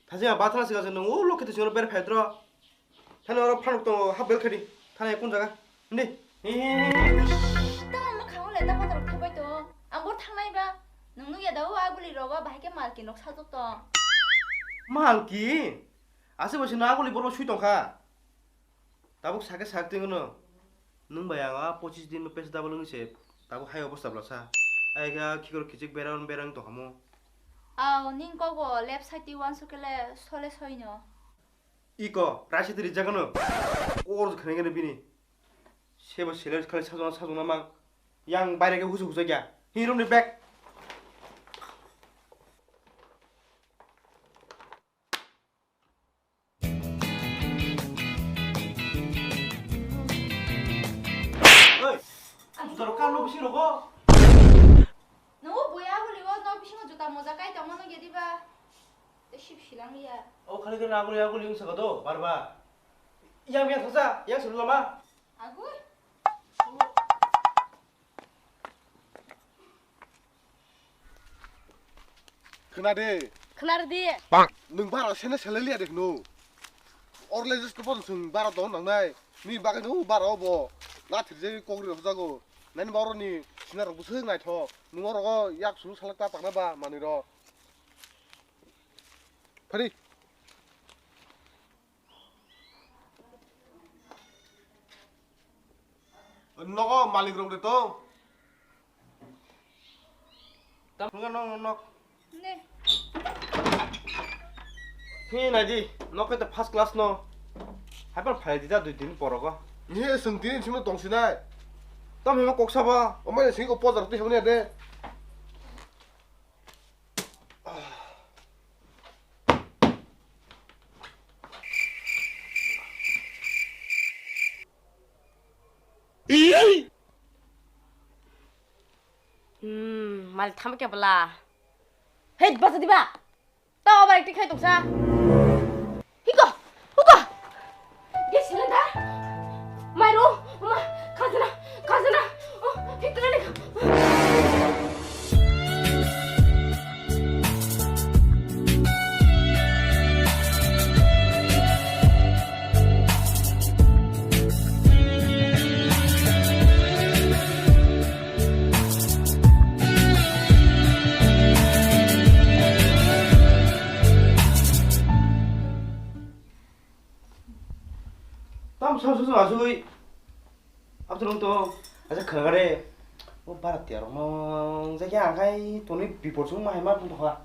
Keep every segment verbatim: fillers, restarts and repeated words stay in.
Thajima bathana sika se nung o lokhi twi singro ber phai dro. Thani oro phanuk tongo hap bel khadi. Thani kun jaga. Hindi. Tamo mwkhango le ta phatarok thebai to. Ang bor thangnai ba. Nung nukya da o aguli rogo bahai khe malki nok sajok to. Malki? Ase bo sino aguli borok sui tongkha. Tabuk sake sak twi no. Nung bai ang a pochis din no pes double wngwi se tabuk hai obostha bwlasa. Ai ga khikor khichik berang berang tongkha mo. Aw, ning kok bo left side ti wansuk khe le sole soi no. Iko, raisi tiri jagano. Kor khane gane bini. Sebo sele khali sajona sajona mang. Yang baire ke husu husa kya. Hi room ni bag. Oi, ang juta rok kano bisi rogo. Nungo boya guli o no bisingo juta moja kai tongma no gedi ba. Tei sip silang ya. O khali khe naguli aguli wng saka do, bar bar. Yang yang thasa, yang sulu lama. Agui. Khna de. Khna de. Nwng bara sene sele liya de khno. Orle jis ko bon sung bara don nang nai. Ni bagai no bara obo. Na thirje kokri hojago. Nani baro ni sina rok bwswk naithok. Nwng oro yak sulu salak ta tangna ba manwi ro. Phari. Nogo malik rok de tong. Tam phunga no nok. Ne. Hi naidi, nok khe first class no. Hapan phai di da dui din porogo. Ni sung tin simo tong sinai. Tam hima kok sabo. Omai sing ko pozar ti hone de. Hmm, mal tham ke bela. Hei, basa diba? Tao abar ekti khai toksa. Hiko, huko. Gas cylinder. Mairum, ma, khajana, khajana. Oh, hikna ni. Tam sa su su asui. Abdul to aja khagare. O bara tiar mo jagi angkai toni bipor sung mahai ma tong tokha.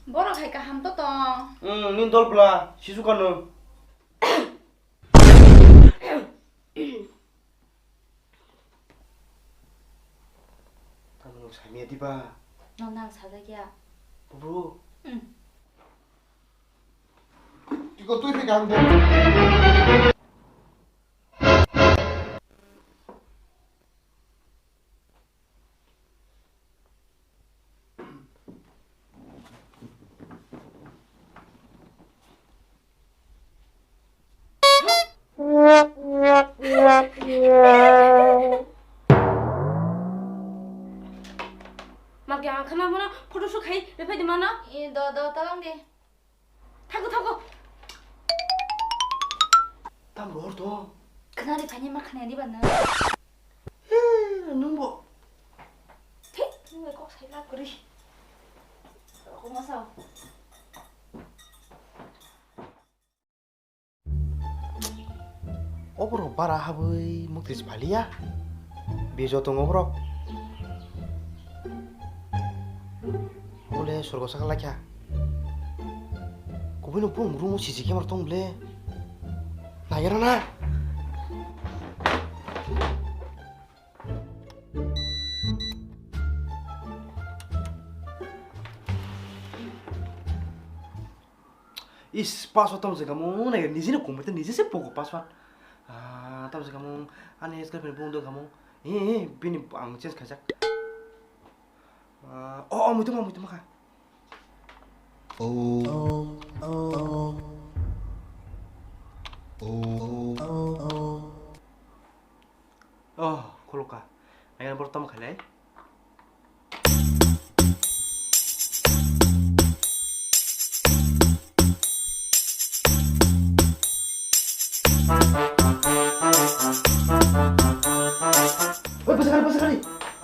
Borok hai kaham to tong. Hmm, nin dol bla sisu kanu. Tamo nang samia diba? Nang nang sajakya. Bubru. Hmm. Iko twi phi kaham de. Malki ang khana mano photo shoot khai rephai di mano. E do do talang de. Thago, thago. Tam rohor to. Khna ri phani ma khna di bana. He, nung bo. Thik, nung kok sai lap kri. Kok ma sao. Oborok bara habwi muktris phaliya. Bejo tongo borok. Bole sorgo saka laikha. Kubui no bung room o C C camera tong bole. Naiya rana. Is, password tamo se kamung, nai niji no kumui te niji se pogo password. Ah, tamo se kamung, ani ex girlfriend bung do kamung. Eh, eh, bini ang change khaijak. Ah, oh, oh, muituma, muituma kha. Oh. Oh. Oh, khulukha. Ayang bor tamo khailai.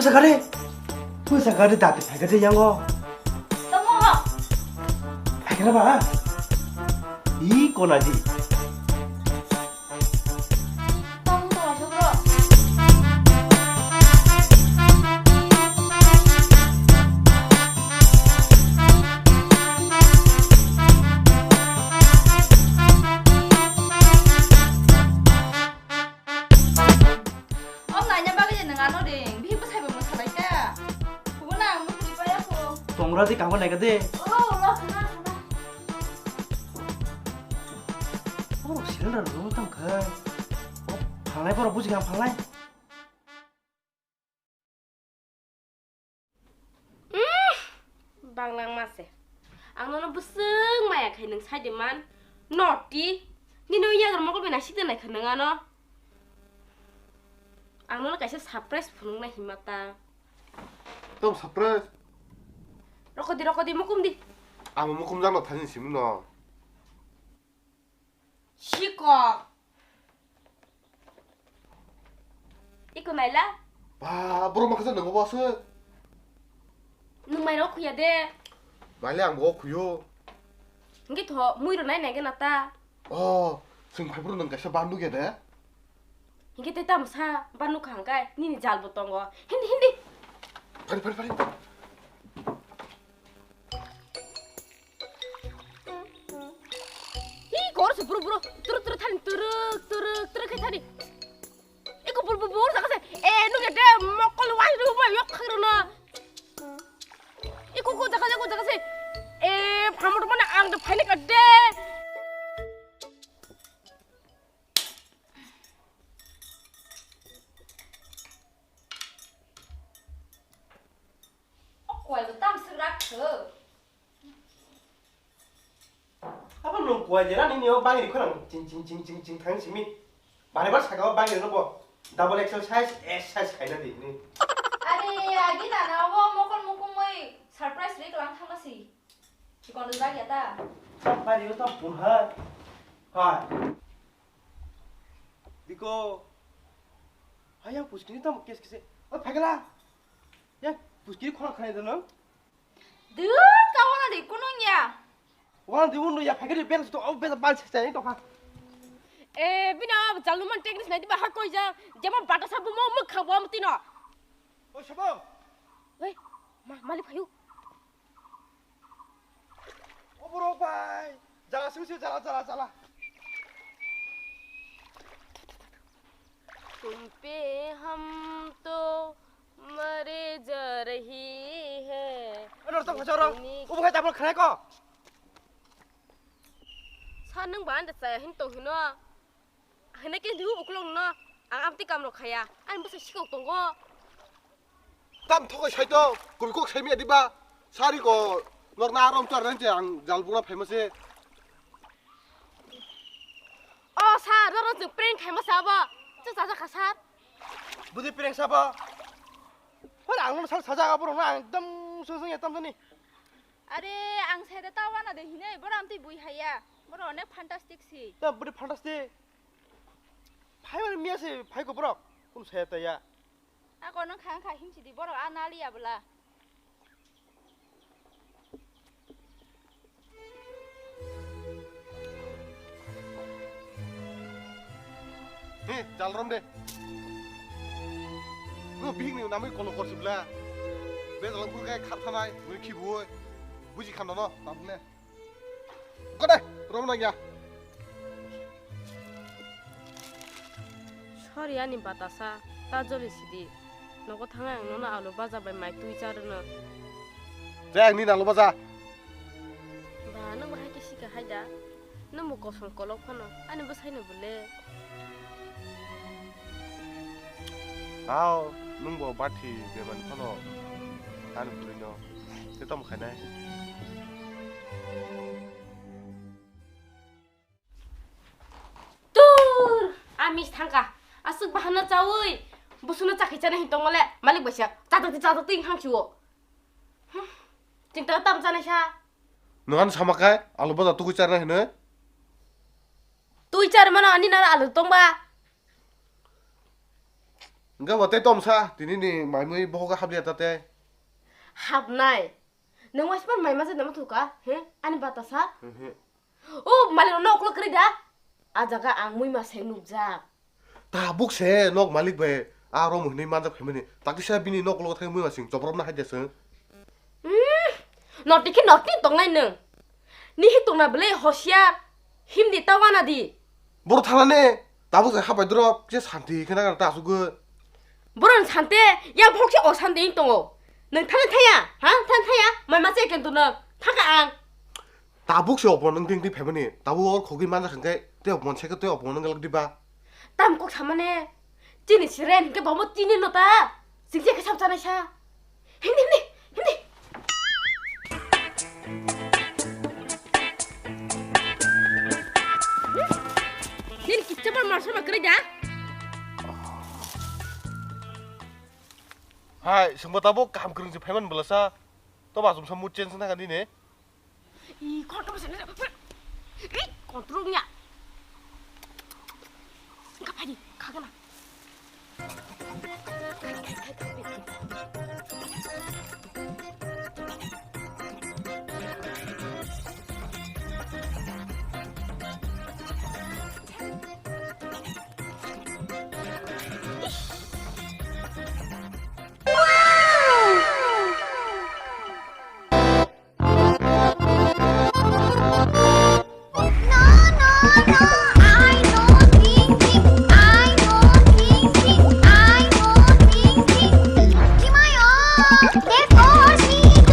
Pusa gari. Pusa gari dati phai gari yango. Tamo ho. Phai gari ba. I kona di. Tamo to asok ro. Om naina bagwi je nwng ano ring, bihi bwsai bai mwsa lai kha. Kubo na ang bwtwi paya kho. Tongra di kangma naika de. Oh, lo khna khna. Oro cylinder room tang kha. Phalnai borok buji kha phalnai. Umm, banglang ma se. Ang nono bwswk maya khai nwng sai de man. Noti. Nini o yagra mokol bai naisik de nai kha nwng ano. Ang nono kaisa surprise phunuk nai hima ta. Tamo surprise? Rokodi, rokodi, mukum di. Amo mukum jano thani simi no. Sikok. Iko naila? Ba, boro makasa nang obo aswk. Nwng mairok khuya de. Maile ang bo khuyo. Hingke tho, mui rwnai nai gana ta. Oh, swng phai boro nang kaisa bandu ge de. Hingke te tamo sa, bandu khang kai, nini jal bo tongo. Hindi, hindi. Phari, phari, phari. Hi, kor se bro, bro. Turu, turu, thani, turuk, turuk, turuk, khai thani. Iko bro, bro, bro, jaga se. Eh, nu ke de, mokol wai ru, wai yok khang ru na. Iko, ko, jaga, jaga, jaga se. Eh, phamor mana ang de phani ka de. O koi bo tam sik rak kho. Abo nung kuai jera nini o bangri khorang ching ching ching ching ching thang simi. Bare bar saka o bangri no bo double X L size, S size khaina di ni. Are agi dana obo mokol mukumoi surprise ri klang thangma si. Chikon ri bagi ata. Sab bari o tam pun ha. Hai. Diko. Hai yang puskini tam kes kese. O phagla. Yang puskini khorang khaina dano. Dut ka wana de kunung ya. Wana de unu ya phagri bel to au bel bal chai to ha. E bina jaluman teknis nai diba ha koi ja. Jema bata sabu mo muk khabo am tino. O sabo. Oi, ma malik phayu. O borok bai. Jala sing sing jala jala jala. तुम पे हम तो मरे जा रही है. Ano to khacharo. Ubo khai tablo khnai ko. Sa nung ba anda saya hin to hino. Hene ke diu uklong no. Ang amti kam ro khaya. Ani bwsa sikok tongo. Tam thokoi saito, kubui kok saimi adiba. Sari ko nok na rom char nang je ang jal bura phaima se. O sir, roro chwng prank khaima sabo. Chwng chajakha sir. Budi prank sabo. Hor ang no sal sajak aboro na ang ekdom sung sung etam sani. Are ang sede ta wana de hinai boro amti bui haya. Boro onek fantastic si. Ta budi fantastic. Phai mani miya se phai ko borok. Kun saya ta ya. Ako nang khang kha himsi di borok a nali ya bela. He, jal rom de. No bihik ni namai kolok korsi bla. Be jalang pur kai khat thanai, mui khibu oi. Buji khan no, tam ne. Kode, rom nang ya. Sorry ani batasa, ta joli sidi. Nogo thangai ang nono alu baja bai mai twi charwno. Te ang nini alu baja. Ba, nwng bahai khe sika hai da. Nwng bo kosom kolok phano, ani bwsaino bole. Tao, nwng bo bathi bemani phano, ani bwrwino. Te tamo khainai. Tur! A mis thangka. Aswk bahana chawi. Busuno chakhi chana hin tongmale. Malik baisa. Chajakti chajakti hang khiwo. Hmm. Chingta tam chana sa. Nungan sama kai. Alu baja tukui charna hinoi. Tui char mano ani nara alu tongba. Hwnkhe bo tei tomsa, tini ni mai mui bohogo habliya ta tei. Hapnai. Nwng waisman mai majak nama thuka, he? Ani batasa? He he. O, malik rokno uklok kwrwi da? A jaga ang muima se nukjak. Tabuk se nok malik bai a rom hwnwi manjak phaimani. Takisa bini nok ulo thai muima sing chopropna haide se. Hmm, noti khe noti tongnai nwng. Nihi tongna belai hosiar. Himdi ta wana di. Boro thana ne. Tabuk se hapai drop kisa santi khe na ta asugwi. Borok ni sante, yang phok se osanti wng tongo. Nwng thani thaya, ha? Thani thaya? Mai ma che ken tu nwng. Thaka ang. Tabuk se opor nwng ting ting phaimani. Tabuk or khogwi manjak hwnkhe tei opor se khe tei opor nwng galak diba? Tam kok samane. Chini siren hwnkhe bomo chini no ta. Sing se khe sab chanai sa. Hindi, hindi, hindi. Nini kichcha bar mar sama kwrwi da? Hai, sengbo tabuk kaham kwrwng se phaiman bwlasa. To ba jumsa mood change na kani ne? I, kontro se. I, kontro nya.